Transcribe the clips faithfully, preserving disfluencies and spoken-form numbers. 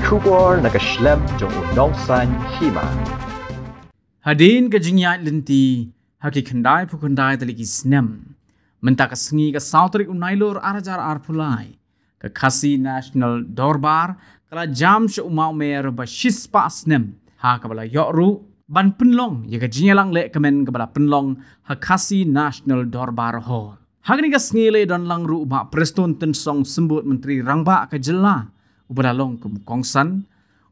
Khubor na ka shlem jong u nongsan hima. Hadien ka jingïaid lynti ha ki khyndai phew khyndai tylli ki snem, mynta ka sngi ka saw tarik u Nailur ar hajar arphew lai, ka Khasi National Dorbar ka la jam sha u mawmer ba shispah snem, ha kaba la ïoh ruh ban pynlong ïa ka jingïalang lehkmen kaba la pynlong ha Khasi National Dorbar Hall. Ha kane ka sngi la ïadon lang ruh u Bah Prestone Tynsong Symbud, Myntri Rangbah ka jylla, uba la long kum u kongsan,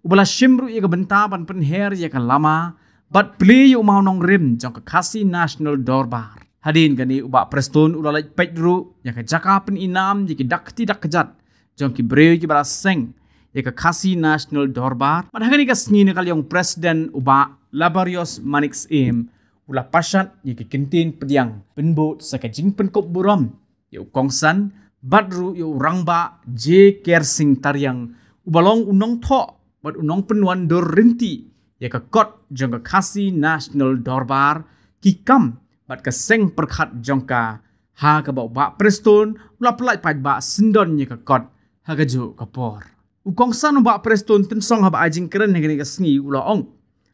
uba la shim ruh ïa ka bynta ban pynher ïa ka lama bad plie ïa u mawnongrim jong ka Khasi National Dorbar. Hadien kane u Bah Prestone u la leit peit ruh ïa ka jaka pynïnam ïa ki dak kti dak kjat jong ki briew kiba la seng ïa ka Khasi National Dorbar. Bad ha kane ka sngi na ka liang u President u Bah Laborious Manik Syiem u la pashat ïa ki kyntien pdiang pynbud sa ka jingpynkup burom ïa u kongsan bad ruh ïa u Rangbah J Kersing Tariang, uba long u nongthoh bad u nongpynwandur ryntih ïa ka kot jong ka Khasi National Dorbar, ki kam bad ka seng pyrkhat jong ka, ha kaba u Bah Prestone u la pynlait paidbah syndon ïa ka kot ha kajuh ka por. U kongsan u Bah Prestone Tynsong, haba ai jingkren ha kane ka sngi, u la ong,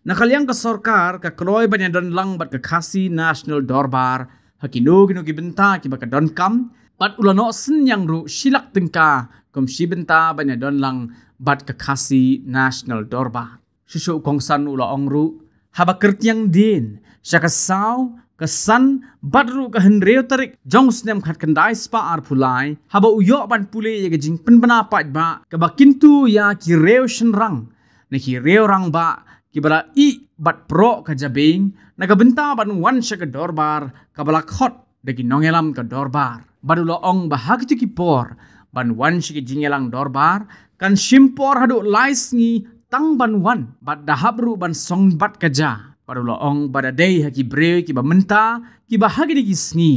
na ka liang ka sorkar ka kloi ban ïadon lang bad ka Khasi National Dorbar ha kino kino ki bynta kiba ka donkam, bad u la noh synñiang ruh shi lak tyngka kum shi bynta ban ïadon lang bad ka Khasi National Dorbar. Shuh shuh u kongsan u la ong ruh, haba kyrtiang dien sha ka saw, ka san bad ruh ka hynriew tarik jong u snem khatkhyndai spah arphew lai, haba u ïoh ban pule ïa ka jingpynbna paidbah kaba kyntu ïa ki riew shynrang na ki riew rangbah kiba la ïeh bad proh ka jabieng na ka bynta ban wan sha ka dorbar kaba la khot da ki nongïalam ka dorbar. Bad u la ong ba ha kito ki por ban wan sha ki jingïalang dorbar kan shim por haduh lai sngi tang ban wan, bad da hap ruh ban song bad ka ja. Bad u la ong ba da dei ha ki briew kiba mynta, kiba ha kine ki sngi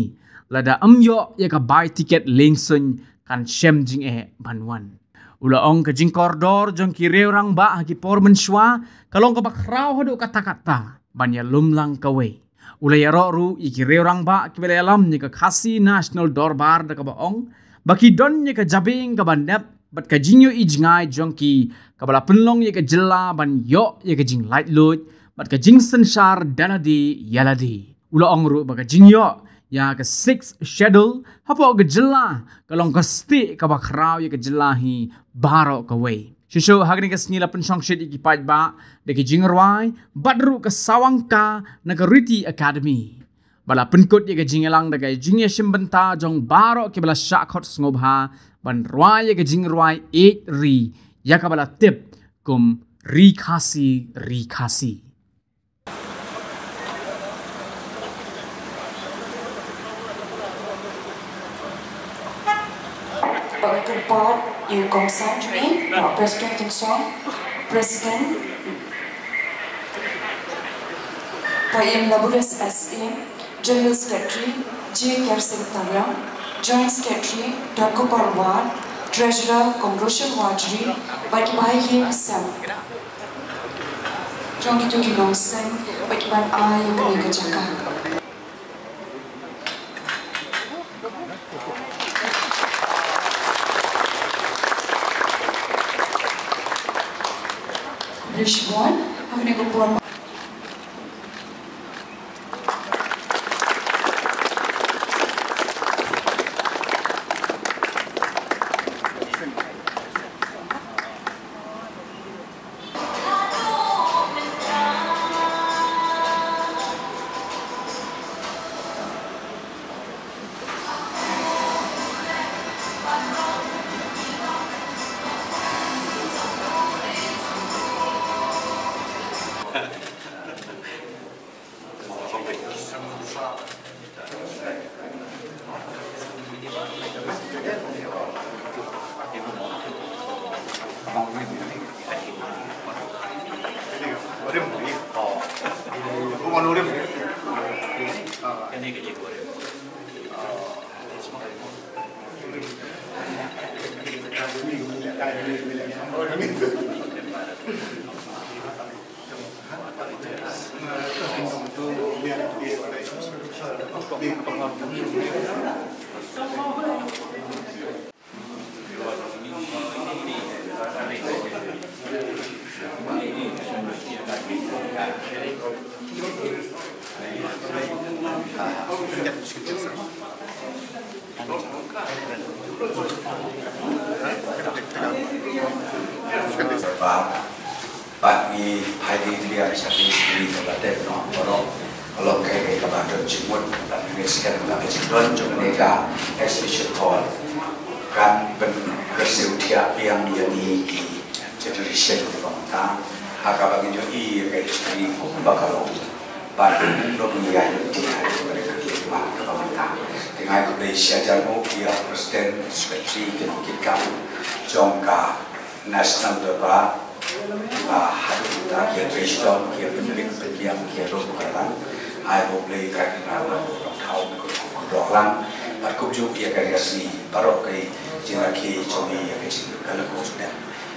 lada ym ïoh ïa ka bai tiket liengsuiñ kan shem jingeh ban wan. U la ong ka jingkordor jong ki riew rangbah ha ki por mynshuwa ka long kaba khraw haduh katta katta ban ïalum lang kawei. U la ïaroh ruh ïa ki riew rangbah kiba la ïalam ïa ka Khasi National Dorbar da kaba ong ba ki don ïa ka jabieng kaba nep bad ka jingïohi jngai jong ki kaba la pynlong ïa ka jylla ban ïoh ïa ka jinglaitluid bad ka jingsynshar da lade ïa lade. U la ong ruh ba ka jingïoh ïa ka Sixth Schedule hapoh ka jylla ka long ka stieh kaba khraw ïa ka jylla hi baroh kawei. Shuh shuh ha kane ka sngi la pynshongshit ïa ki paidbah da ki jingrwai bad ruh ka sawangka na ka Riti Academy. Ba la pynkut ïa ka jingïalang da ka jingïashim bynta jong baroh kiba la shah khot sngewbha ban rwai ïa ka jingrwai Ïeit Ri, ïa kaba la tip kum Ri Khasi, Ri Khasi. Ba ka kyrpad ïa u kongsan jong ngi, Bah Prestone Tynsong, President, Bah Ian Laborious S A, General Secretary J Kersing Tariang, Joint Secretary Dr Kupar War, Treasurer Commercial Wajri, bad ki bahaïing sem jong kito ki nongseng bad ki ban ai ïa kane ka jaka. Khublei shibun, ha kane ka por. Ba, bad ngi phai dien biang sha ki sha ki ba la dep noh baroh. Ka long kaei kaei kaba don jingmut bad ngi ngeit skhem ba ka jingdon jong kane ka exhibition hall kan pynkyrsiew thiah biang ïa ngi ki generation kiba mynta ha kaba ngin ïohi ïa ka history kumba ka long. Bad ngi long ïa ngi ti ha ka ba ka ti ba ka ba mynta. Te nga ai khublei shihajar nguh ïa President, Secretary, ki nongkitkam jong ka National Dorbar, ba haduh mynta ki ïa trei shitom, ki ïa pynbeit pynbiang, ki ïa rung ka lang. Ai khublei ka ki na lang, thaw, ko ko lang. Bad kumjuh ïa ka ri Khasi baroh, ka jingrakhe jong ngi ïa ka jing ka la ko snem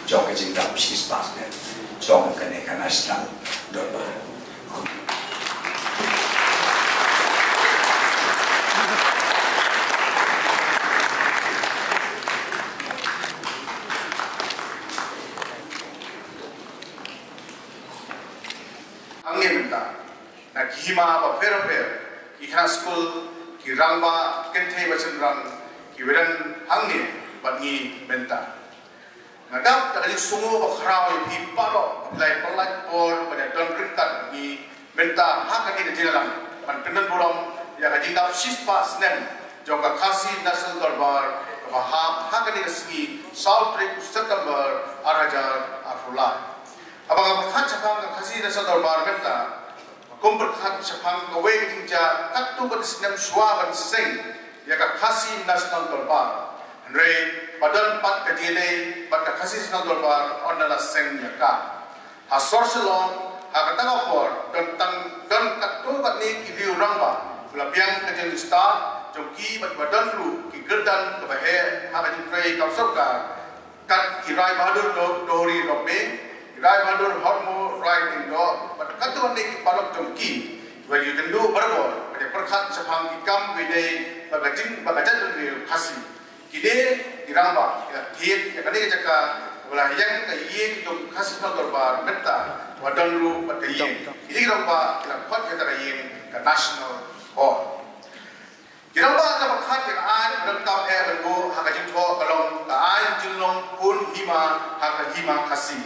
jong ka jingdap shispah snem jong kane ka National Dorbar. Hangne mynta na ki hima bapher bapher, ki khynnah skul, ki rangbah, ki kynthei ba shynrang, kiba don hangne bad ngi mynta. Nga dap da ka jingsngew ba khraw ïa phi baroh ba phi la ïa pynlait por ban ïa don ryngkat bad ngi mynta ha kane ka jingïalang ban pyndon burom ïa ka jingdap shispah snem jong ka Khasi National Dorbar kaba hap ha kane ka sngi saw tarik u September ar hajar arphew lai. Haba nga pyrkhat shaphang ka Khasi National Dorbar mynta, kum pyrkhat shaphang kawei ka jingjia katto katne snem shuwa ban seng ïa ka Khasi National Dorbar. Hynrei ba don pat ka D N A bad ka Khasi National Dorbar ynda la seng ïa ka. Ha sor Shillong ha kata ka por don tang, don katto katne ki riew rangbah ba la biang ka jingstad jong ki bad ba don ruh ki kyrdan kaba heh ha ka jingtrei kam sorkar. Kat i Rai Bahadur Do-, Dohri Roping, i Rai Bahadur Hormo Rai Dingdo, bad katto katne ki paralok jong ki, ba ki kynduh barabor ban ïa pyrkhat shaphang ki kam kiei kiei ba ka jing, ba ka jaitbynriew Khasi. Kine ki rangbah ki la thied ïa kane ka jaka ba la ïeng ka ïing jong Khasi National Dorbar mynta, ba don ruh bad ka ïing. Kine ki rangbah ki la khot ïa kata ka ïing ka National Hall. Ki rangbah ki la pyrkhat ïa ka aiñ ba donkam eh ban buh ha ka jingthoh ka long ka aiñ jinglong khun hima ha ka Hima Khasi.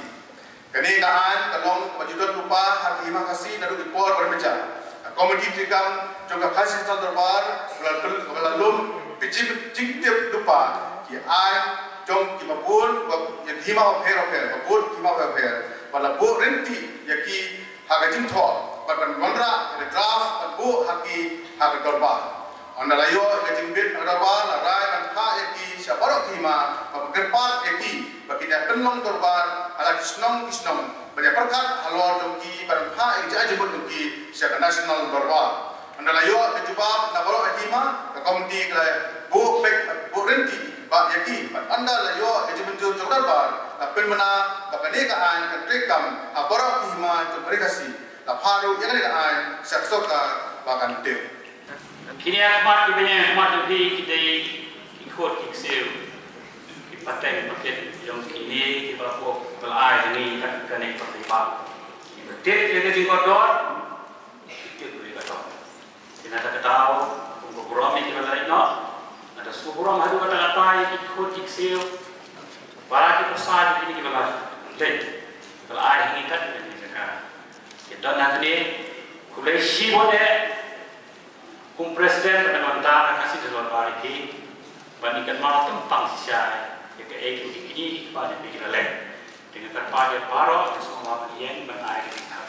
Kane ka aiñ ka long kaba ju don lypa ha ka Hima Khasi naduh ki por ba rim ba jar. Ka komiti treikam jong ka Khasi National Dorbar ka la pyn-, ka la lum pynjin jingtip lypa ki aiñ jong kiba bun ba ïa ki hima bapher bapher, ba bun ki hima bapher, ba la buh rynti ïa ki ha ka jingthoh bad ban wanrah ïa ka draft ban buh ha ki ha ka dorbar. Ynda la ïoh ïa ka jingbit na ka dorbar, la rai ban phah ïa ki sha baroh ki hima bad ban kyrpad ïa ki ba kin ïa pynlong dorbar ha la ki shnong ki shnong ban ïa pyrkhat halor jong ki bad ban phah ïa ka jingmut jong ki sha ka National Dorbar. Ynda la ïoh ka jubab na baroh ki hima, ka komiti ka la buh peit, buh rynti bad ïa ki, bad ynda la ïoh ka jingmynjur jong ka dorbar, la pynbna ba kane ka aiñ kan treikam ha baroh ki hima jong ka Ri Khasi. La phah ruh ïa kane ka aiñ sha ka sorkar ba kan tip. Kine ha khmat ki bneng ha khmat jong phi ki dei ki khot ki ksiew, ki pateng paket jong kine kiba la pok, ba la ai ha ngi kat kane ka paket. Kiba tip ïa ka jingkordor, ki tip ruh ïa ka tong. Te na kata ka daw, kum ka burom ïa kiba la leit noh, nga da sngewburom haduh katta katta ïa ki khot ki ksiew, para ki pyrsa jong kine kiba la leit, kiba la ai ha ngi kat kane ka jaka. Ki don hangne, khublei shibun eh, kum president bad na ka bynta ka Khasi National Dorbar ïa ki, bad ngi kynmaw kyrpang shisha ïa kaei kaba ki kmie ki kpa jong phi ki la leh. Te nga kyrpad ïa baroh ki sngewbha ban ïeng ban ai ka jingthaw.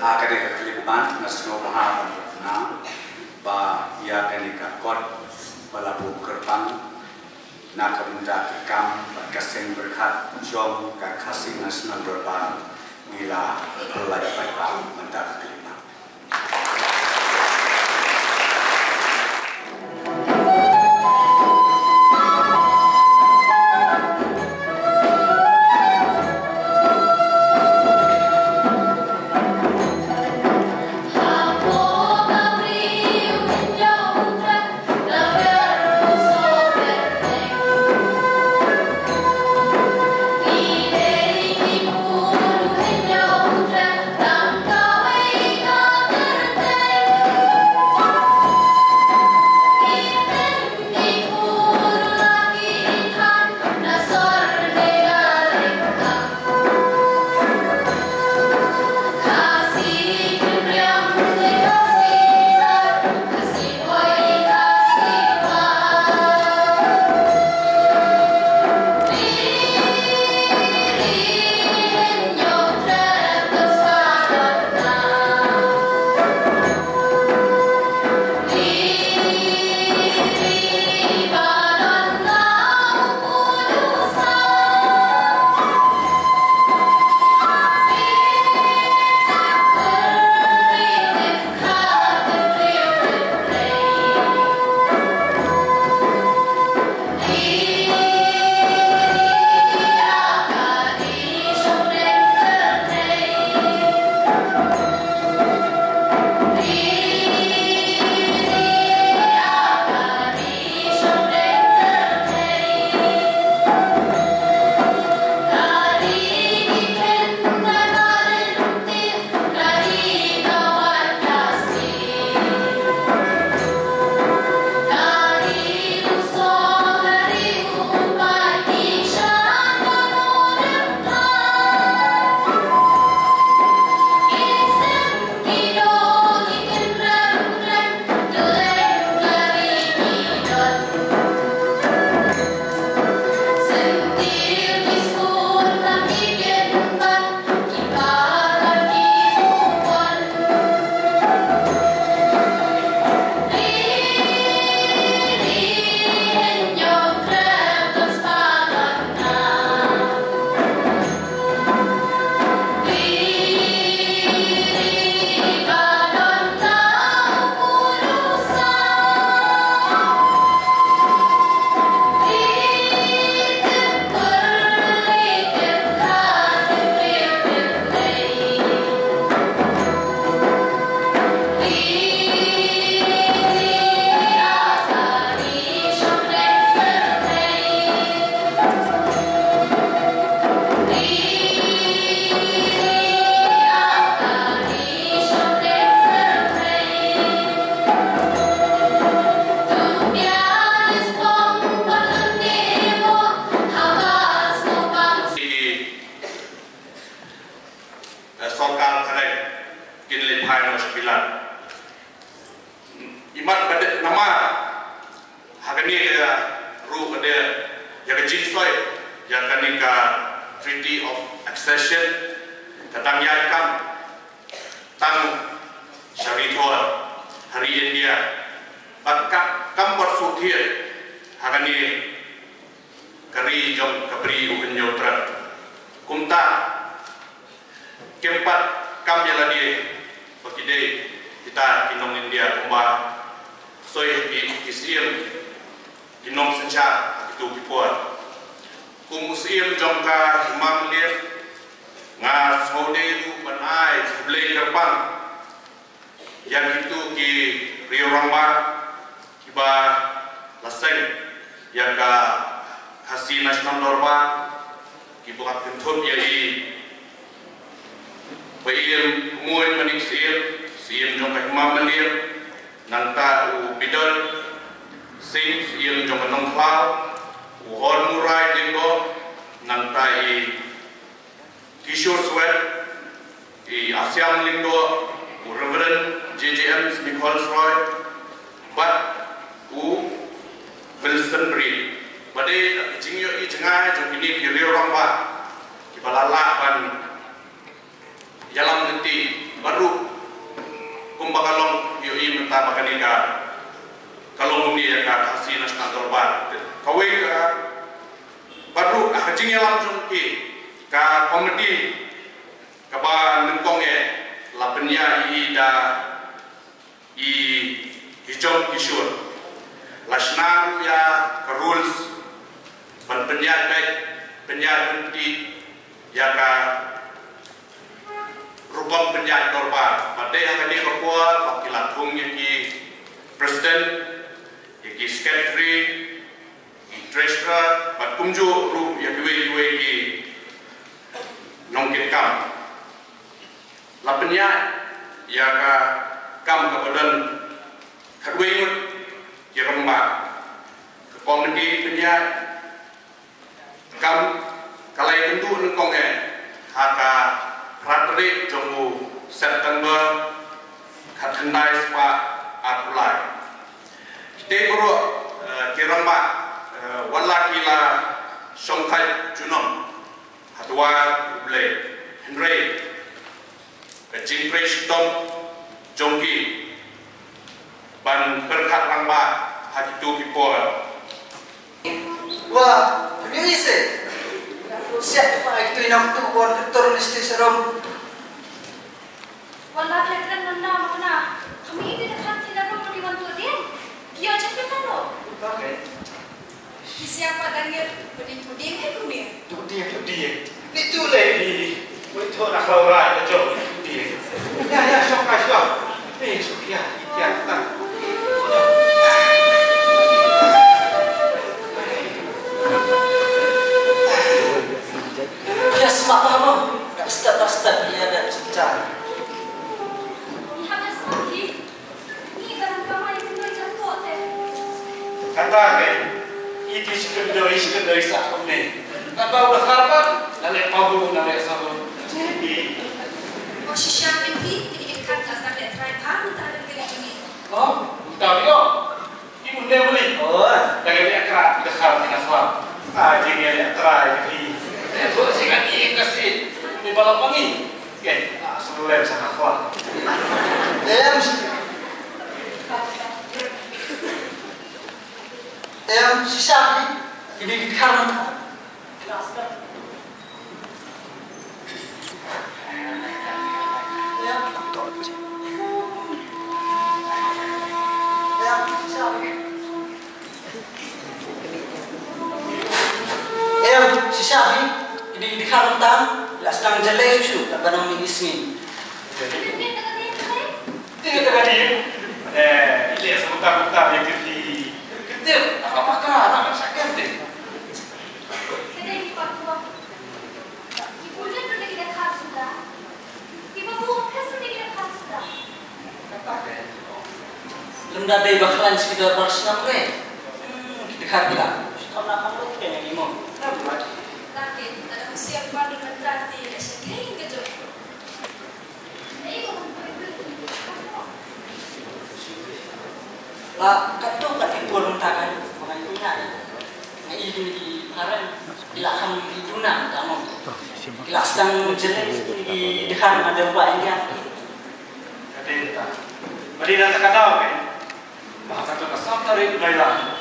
Ha kane ka khyllipmat nga sngewbha ban ong ba ïa kane ka kot ba la buh kyrpang na ka bynta ki kam bad ka seng pyrkhat jong ka Khasi National Dorbar, ngi la pynlait paidbah mynta ka khyllipmat. Ka Treaty of Accession ka dang ïaid kam tang sha ri Thor ha ri India. Bad ka kam pat shu thied ha kane ka ri jong ka Bri u Hynñiewtrep. Kumta kim pat kam ïa lade ba ki dei kita ki nong India kumba soi ki, ki siem ki nongsynshar ha kitu ki por. Kum u siem jong ka Hima Mylliem, nga sngewdei ruh ban ai khublei kyrpang ïa kitu ki riew rangbah kiba la seng ïa ka Khasi National Dorbar, kiba kynthup ïa i Bah Kynmoin Manik Syiem, Syiem jong ka Hima Mylliem, nangta u Bidar Singh, Syiem jong ka Nongkhlaw, u Hormurai Lyngdoh, nangta i Kishore Swet, i Asiam Lyngdoh, u Reverend J J M Snikhon Roy, bad u Wilson Reed. Ba dei da ka jingïohi jngai jong kine ki riew rangbah kiba la lah ban ïalam lynti bad ruh kumba ka long ïohi mynta ba kane ka, ka long kumne ïa ka Khasi National Dorbar. Kawei ka bad ruh ka jingïalam jong ki ka komiti kaba nyngkong eh la pynïaid ïa i da i, i jong ki shur. La shna ruh ïa ka rules ban pynïaid beit, pynïaid lynti ïa ka rukom pynïaid dorbar. Bad dei ha kane ka por ba ki la thung ïa ki president, ïa ki secretary, ki treasurer, bad kumjuh ruh ïa kiwei kiwei ki nongkitkam. La pynïaid ïa ka kam kaba don khatwei ngut ki rangbah. Ka komiti pynïaid kam ka la ïakynduh nyngkong eh ha ka phra tarik jong u September khatkhyndai spah arphew lai. Kita baroh, eh, ki rangbah, eh, wat la ki la shongkai junom ha Dwar U Blei, hynrei ka jingtrei shitom jong ki ban pyrkhat rangbah ha kitu ki por. Wa, pynïoh ise. Siap ma ai kitu inam tu bon ketur ni sti serum. Wan la pia kren nanda ma kena. Kami ini dekat kita rum di wan tu din. Dia je kita lo. Oke. Ki siapa dangir puding-puding hai kumne? Tu dia, tu dia. Ni tu le ni. Wei tu nak lau rai ka jong tu dia. Ya, ya, sok ka sok. Ni sok ya, ya ta. Ya, semak apa mo? Dah start, dah start. Ya, dah start. Ni habis lagi. Kata ke, iti shikendoi, shikendoi sa kumne. Kata udah kata, nale pabu, nale sabu. Jadi. Wa shisha pynti, ini kin kata sa le try bha, minta ada kali juni. Oh, minta yo. Ibu ne beli. Oh. Dah kali akra, dah kali, dah kali. Ah, jadi ada try lagi. Eh, tu sih kan ini kasih. Ini balap wangi. Okey, ah, selalu lem sana kuat. Em, em, shisha ni, ini di kamar. Em, em, shisha ni. Em, shisha hi, ini di kham tam, la sdang jalei shu, la banang ni isngi. Ti ta ka di. Eh, ile sa utam utam ya kiti. Kiti, apa apa ka, apa sa kiti. Lymda dei ba khlaiñ sha ki dorbar shnong re. Hmm, ki dkhar ki la. Shnong na kham lut ke ngi mo. La katto katne por mynta ka. Ba ngi ïa ngi ïa ki Karen, ki la kham ki duna ta mo. Ki la sdang jylliew ki dkhar na dor ba India. Ka dei ta. Ba dei na ta ka daw ke. Ba ka to ka sawt tarik Nailang.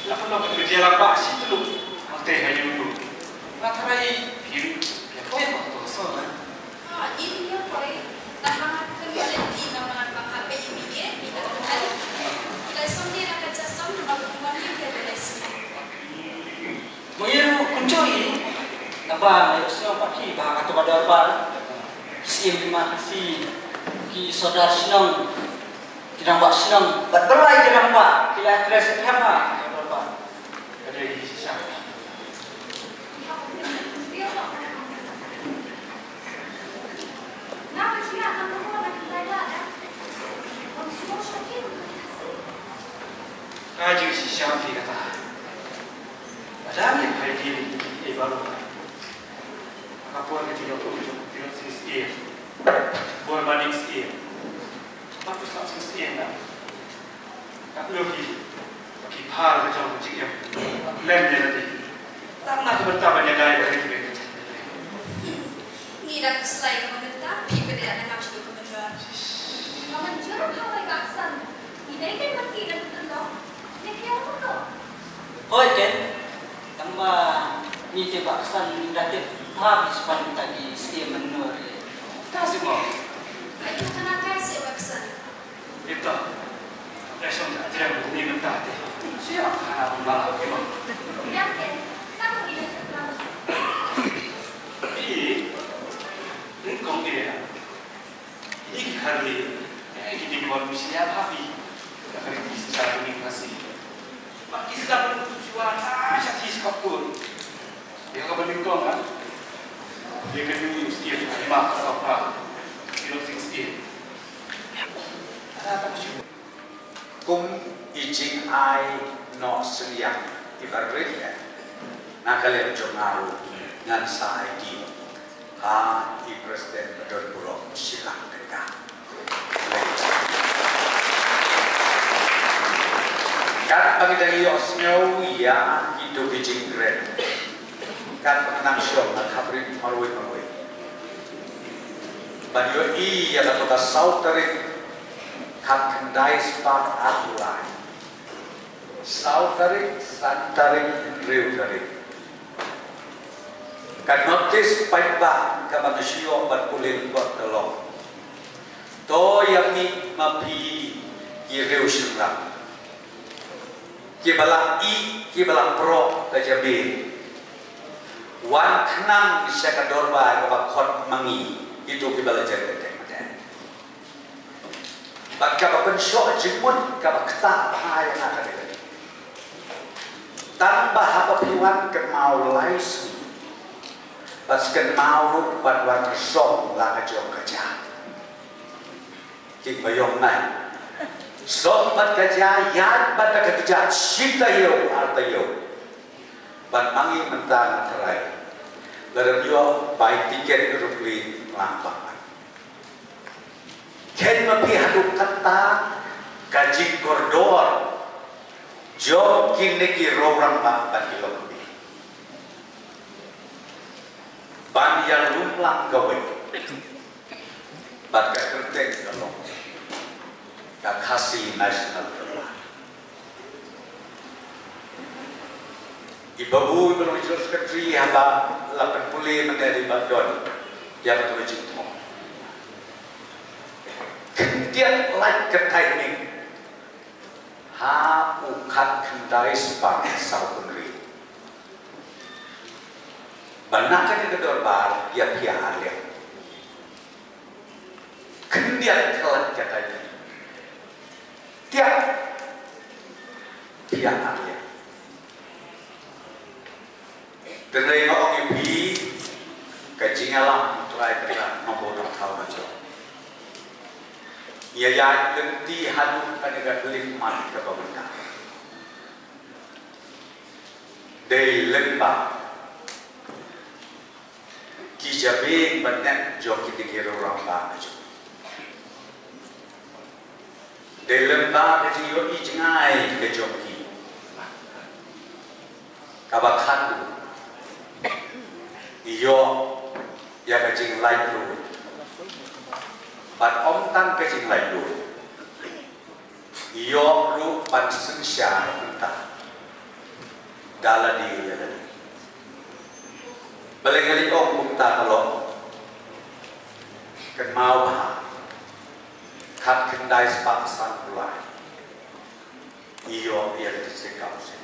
La pynlong ka jylla ba shi tluk. Hangtei ha ïing. Nga tharai phi ïa poi ba ka to ka sawt. Ah, in ïa poi. Tang ba nga kynmaw lynti namar ba nga peit ïa mine, mine ka dei. Ki la song ne la ka ja song namar ba kumba mine ka dei la song. Mo ïa ruh kumjuh hi. Naba nga ïohsngew pat hi ba ha kato ka dorbar, ki Syiem hima Khasi, ki sordar shnong, ki rangbah shnong bad balei ki rangbah ki la trei sngewthuh ha kato ka dorbar. Ka dei hi shisha. Ka jingshisha phi kata. Lada ngi phai dien ïa kiei baroh, ka por ka jingïakhun jong u Tilot Sing Syiem, Bor Manik Syiem, Bakhuid Sing Syiem, na ka pynlong hi ba ki phar ka jong ka jingim len ïa lade. Tang na ka bynta ban ïadei bad kiwei ki jait. Ngi dang khuslai ka bynta phi, phi dei na ngam shu ka bynta. Ka mynjur kawei ka san. Ngi dei ken ban ki dang tynlong. Ngi ki ong to. Hooid ken. Tang ba ngi te ba san ngi da te ba ki span ta ki stem mynno re. Ta si mo. Ai tu kana kai se ba san. Ito. Ai shong ta jrem ni mynta te. Siap khana pun bala ki mo. Yang ken. Kamu ni. Ih. Ni kong ni ya. Ni ki khari, eh, ki ding bor misi ya phabi. Ka khari ki sisa ni kasi. Ba ki sila pun shuwa na sha ti skop pun. Ya ka bani kong ha. Ya ka ni skin, ma ka sopra. Ki lo sing skin. Ada tak shu. Kum i jingai noh sliang i barit eh. Na ka liang jong nga ruh ngan sa ai ti ha i President Badon Burok Shilang Dengka. Kat ba ngi dang ïohsngew ïa kito ki jingkren. Kat ba ngi nang shong na khaprit marwei marwei. Ban ïohi ïa kato ka saw tarik khatkhyndai spah arphew lai. Saw tarik, san tarik, hynriew tarik. Ka notis paidbah kaba ngi shu ïoh ban pule lyngkot ka long. To ïa mih ma phi ki riew shynrang. Kiba la ïeh, kiba la proh ka jabieng. Wan khnang sha ka dorbar kaba khot ma ngi, kito kiba la jan kynthei kynthei. Bad kaba pynshoh jingmut kaba ktah bha ïa nga ka dei. Tang ba haba phi wan kynmaw lai sngi. Bad kynmaw ruh ban wan shong la ka jong ka ja. King ba ïong nai. Shong bad ka ja, ïaid bad ka kjat shi taïew ar taïew. Ban ma ngi mynta nga tharai. Lada ym ïoh bai tiket aeroplane lang bak. Khein ma phi haduh katta ka jingkordor jong kine ki riew rangbah bad ki longkmie. Ban ïalumlang kawei. Bad ka kyrteng ka long ka Khasi National Front. I babu i ba long General Secretary haba la pynpule mynta i ba don ïa ka tu jingthok. Khyndiat lait ka timing ha u khatkhyndai spah saw hynriew. Ba na kane ka dorbar ïa phi ar liang. Khyndiat ka lait ka timing. Tiap phi ar liang. Te nga ong ïa phi ka jingïalam Trai ka la nombor dang thaw na jong. Ïa ïa lynti haduh kane ka klik mat kaba mynta. Dei lyngba ki jabieng ba neh jong kine ki riew rangbah ka jong. Dei lyngba ka jingïohi jngai ka jong ki. Kaba khatduh, ngi ïoh ïa ka jinglaitluid. Bad ym tang ka jinglaitluid, ngi ïoh ruh ban synshar kumta da lade ïa lade. Balei nga leh ong kumta ka long? Kynmaw bha, khatkhyndai spah sanphew lai, ngi ïoh ïa ka District Council,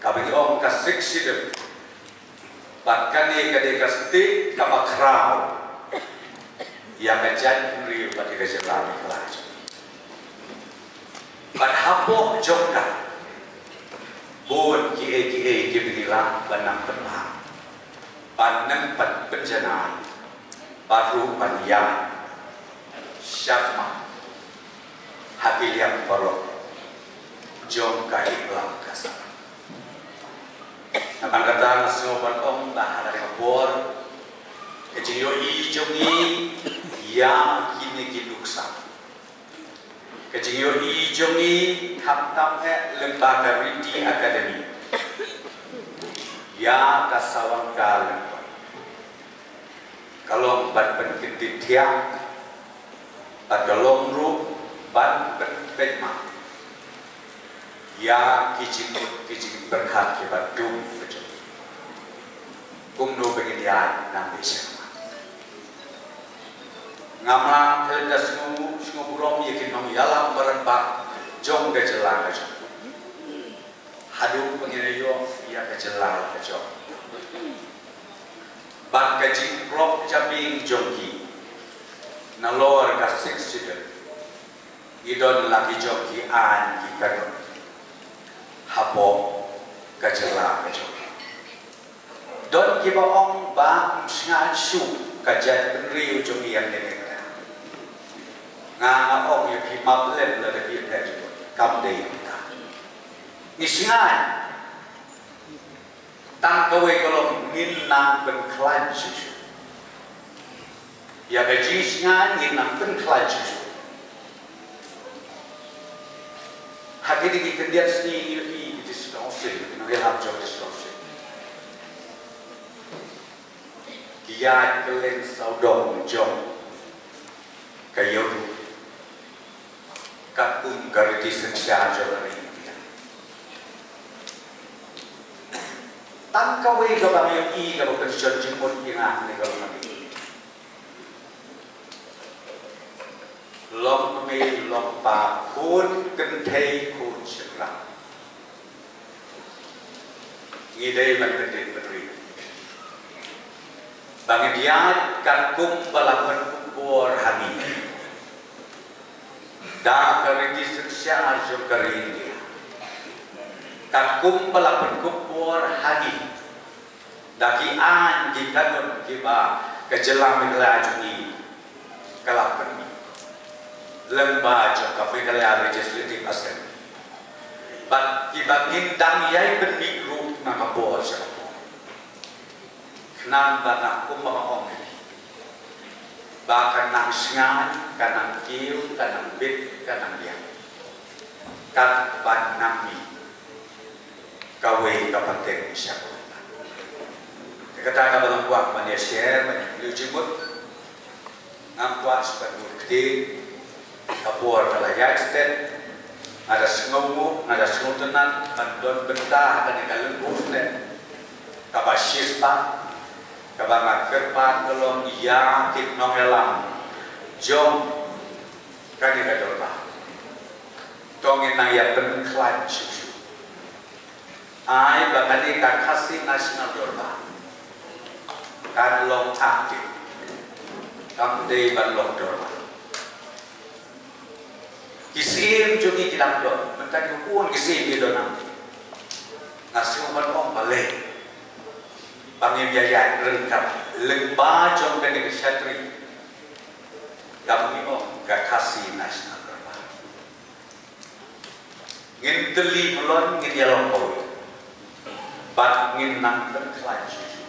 kaba ngi ong ka Sixth Schedule. Bad kane ka dei ka state kaba khraw ïa ka jaitbynriew bad ïa ka jylla Meghalaya. Bad hapoh jong ka, bun kiei kiei kiba ngi lah ban nang pynbha, ban nang pyn- pynjanai, bad ruh ban ïaid shakhmat ha ki liang baroh jong ka imlang ka sahlang. Namar kata nga sngew ban ong ba ha kane ka por, ka jingïohi jong ngi ïa kine ki nuksa, ka jingïohi jong ngi, khamtam eh lyngba ka Riti Academy ïa ka Sawan ka lyngkot, ka long ban pynkyndit thiah, bad ka long ruh ban pynpeit map ïa ki jingmut ki jingpyrkhat kiba dum ka jong ngi, kumno ba ngin ïaid nangne shakhmat. Ngam lah khlem da sngew, sngew burom ïa ki nongïalam ba rangbah jong ka jylla ka jong ngi, haduh ba ngin ïoh ïa ka jylla ka jong ngi. Bad ka jingpyrkhat jabieng jong ki nalor ka Sixth Schedule, ngi don la ki jong ki aiñ ki kanun hapoh ka jylla ka jong ngi. Don kiba ong ba ym shngaiñ shuh ka jaitbynriew jong ngi ïa kane ka. Nga nga ong ïa phi, map lem lada phi ïa phi, kam dei kumta. Ngi shngaiñ. Tang kawei ka long, ngin nang pynkhlaiñ shuh shuh. Ïa ka jingshngaiñ ngin nang pynkhlaiñ shuh shuh. Ha kine ki khyndiat sngi ngi ïohi ki District Council, ki nongïalam jong District Council, ki ïaid kylleng sawdong jong ka ïew ruh, katkum ka riti synshar jong ka ri India. Tang kawei kaba ngi ïohi kaba kynshon jingmut ïa nga ha kane ka long, long kmie long kpa, khun kynthei khun shynrang, ngi dei ban pyndit pynriew ba ngin ïaid katkum ba la pynkup bor ha ngi da ka riti synshar jong ka ri India, katkum ba la pynkup bor ha ngi da ki aiñ ki kanun kiba ka jylla Meghalaya jong ngi ka la pynmih lyngba jong ka Meghalaya Legislative Assembly, bad kiba ngin dang ïai pynmih ruh na ka por sha ka por. Khnang ba nga, kumba nga ong, ba kan nang shngaiñ, kan nang kiew, kan nang bit, kan nang biang, kan ban nang mih kawei ka pateng sha kawei pat. Te kata kaba nga kwah ban ïa share, ban ïa pynmih jingmut. Ngam kwah shu ban bud ktien, ka por ka la ïaid stet. Nga da sngewnguh, nga da sngewtynnat ban don bynta ha kane ka lyngkhuh stet kaba shispah, kaba nga kyrpad ka long ïa ki nongïalam jong kane ka dorbar. To ngin nang ïa pynkhlaiñ shuh shuh. Ai ba kane ka Khasi National Dorbar kan long active, kam dei ban long dorbar. Ki syiem jong ngi ki dang don, mynta ki bun ki syiem ki don active. Nga sngew ban ong balei ba ngim ïa ïaid ryngkat lyngba jong kane ka shatri, kaba ngi ong ka Khasi National Dorbar. Ngin tylli pylon, ngin ïalong kawei, bad ngin nang pynkhlaiñ shuh shuh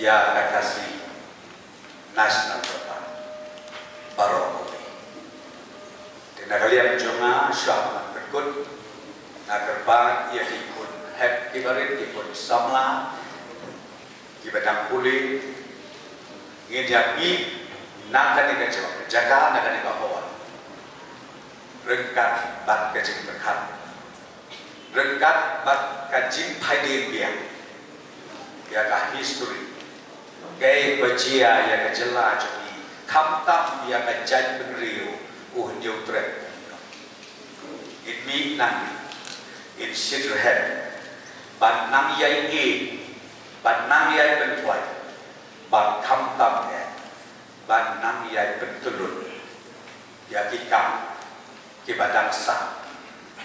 ïa ka Khasi National Dorbar baroh kawei. Te na ka liang jong nga, shuwa ban pynkut, nga kyrpad ïa ki khun Hep ki barit ki khun samla ki ba dang pule, ngin ïa mih na kane ka jaka, na kane ka hall, ryngkat bad ka jingpyrkhat, ryngkat bad ka jingphaidien biang ïa ka history, kaei ba jia ïa ka jylla jong ngi, khamtam ïa ka jaitbynriew u Hynñiewtrep. Ngin mih nangne, ngin shit rhem, ban nang ïai ïeit, ban nang ïai pynthwait, ban khamtam eh, ban nang ïai pyntylun ïa ki kam ki ba dang sah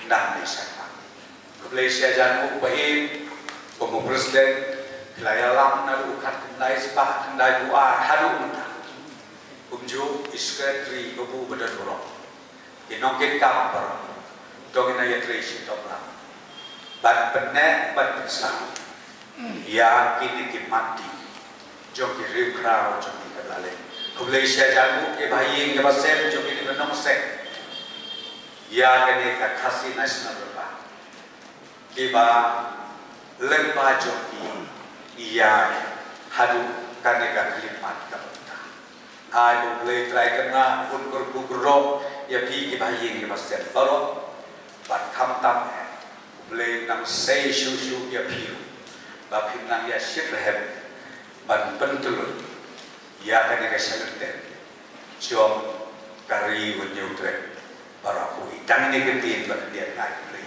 nangne shakhmat. Khublei shihajar nguh Bah Im, kum u president, phi la ïalam naduh khatkhyndai spah khyndai phew ar haduh mynta. Kumjuh i secretary, babu ba don burom, ki nongkitkam baroh, to ngin ïatrei shitom lang ban pynneh ban pynsah ïa kine ki mati jong ki riew khraw jong ngi ka Blei. Khublei shihajar nguh ki bahaïing ki basem jong kine ki nongseng ïa kane ka Khasi National Park, ki ba lyngba jong ki ïa haduh kane ka khyllipmat ka mynta. Ai ba U Blei Trai Kynrad un kyrkhu kyrdoh ïa phi ki bahaïing ki basem baroh, bad khamtam eh U Blei nang sei shuh shuh ïa phi ruh ba phin nang ïa shit rhem ban pyntylun ïa kane ka shalynter jong ka ri u Hynñiewtrep baroh kawei. Tang ine i kyntien ba khyndiat, ai U Blei